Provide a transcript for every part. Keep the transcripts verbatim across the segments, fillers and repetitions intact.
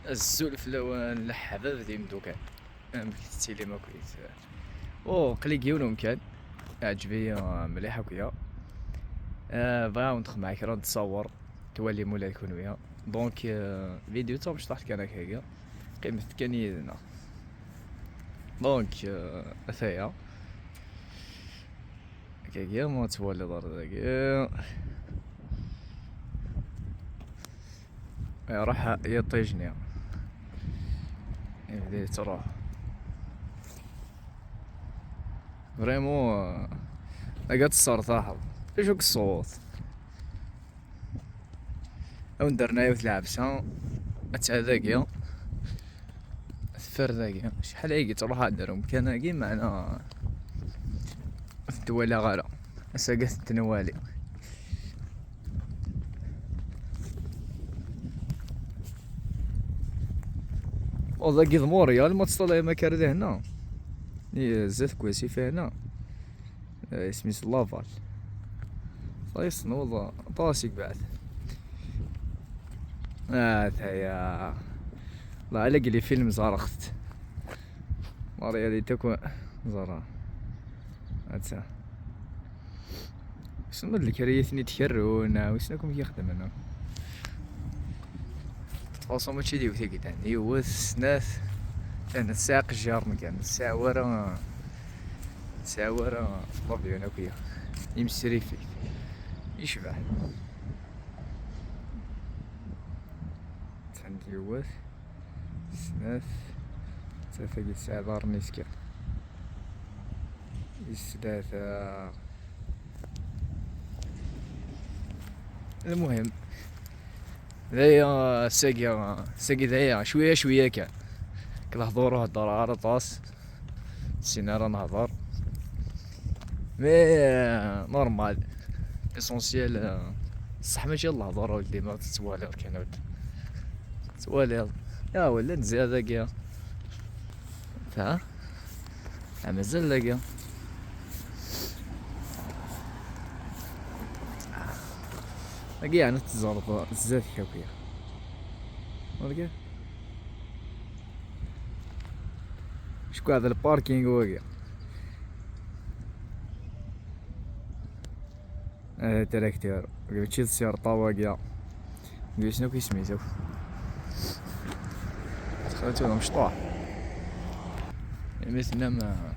Azul fell-awen leḥbab d imeddukal. Amek tettilim akkit? Oh, aql-i deg yiwen umkan. Iɛǧeb-iyi, ah, mliḥ akya. Ah, bɣiɣ ad wen-d-xedmeɣ kra n ttṣawer. Twalim ula d kunwi. Donc, ah, vidéo d tamecṭuḥt kan akkagi. Qqimet kan yid-neɣ. Donc, ah, ataya. Akkagi ma twaliḍ ar dagi. Iruḥ yiṭij-nni. Yebda yettruḥ. Vraiment, euh, akka tessertaḥeḍ. Acu k-ṣṣut? Awen-d-rna yiwet lɛebsa. Atta dagi. Teffer dagi. Acḥal ay yettruḥ ad d-arum kan-agi, meɛna ur tent-walaɣ ara. Ass-agi ad tent-nwali. Oh, dagi d Montréal, ma teṭṭalayem akka ar dihna. Ni zdat n wasif hna. Eh, isem-is Laval. Ay, tessneḍ, aṭas i yebɛed. Ah, taya. La, ala gli film ẓerɣ-t. La réalité akk ẓerɣ. Atta. Wissen ma d lekrayat-nni d-kerrun, wissen akk amek i xedmen. Façon mačči d yiwet i yellan. Yiwet, snat, ten tesɛa iqejjaren kan. Ur tesɛi wara, ur tesɛi wara ṭṭlabyun akk-ya. Imsrifit. Yecbeḥ. Ten yiwet, snat, tlata-agi tesɛa iḍarren-is kan. Is tlata. Lmuhim, d aya, sagi, sagi d aya, cwiya, cwiya kan. Deg lehdur ur heddreɣ ara aṭas, sin ara nehder. Mais, euh, normal. L'essentiel, euh, ṣṣeḥ mačči d lehdur, a weldi, ma tettwaliḍ kan, a weldi. Tettwaliḍ. Ya, wala nezzi dagi. Ta? Ah, mazal dagi. Dagi yeɛni teẓẓreḍ zdat-k akk ya. Wagi? Cukkeɣ d lparking wagi. Ah, traktur. Mačči d sirṭa wagi. Wissen akk isem-is akk. Xalat wala mecṭuḥ. Imi tennam, ah,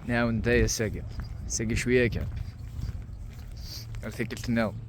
nɛawen-d aya sagi. Sagi cwiya kan. Ar tikkelt nniḍen.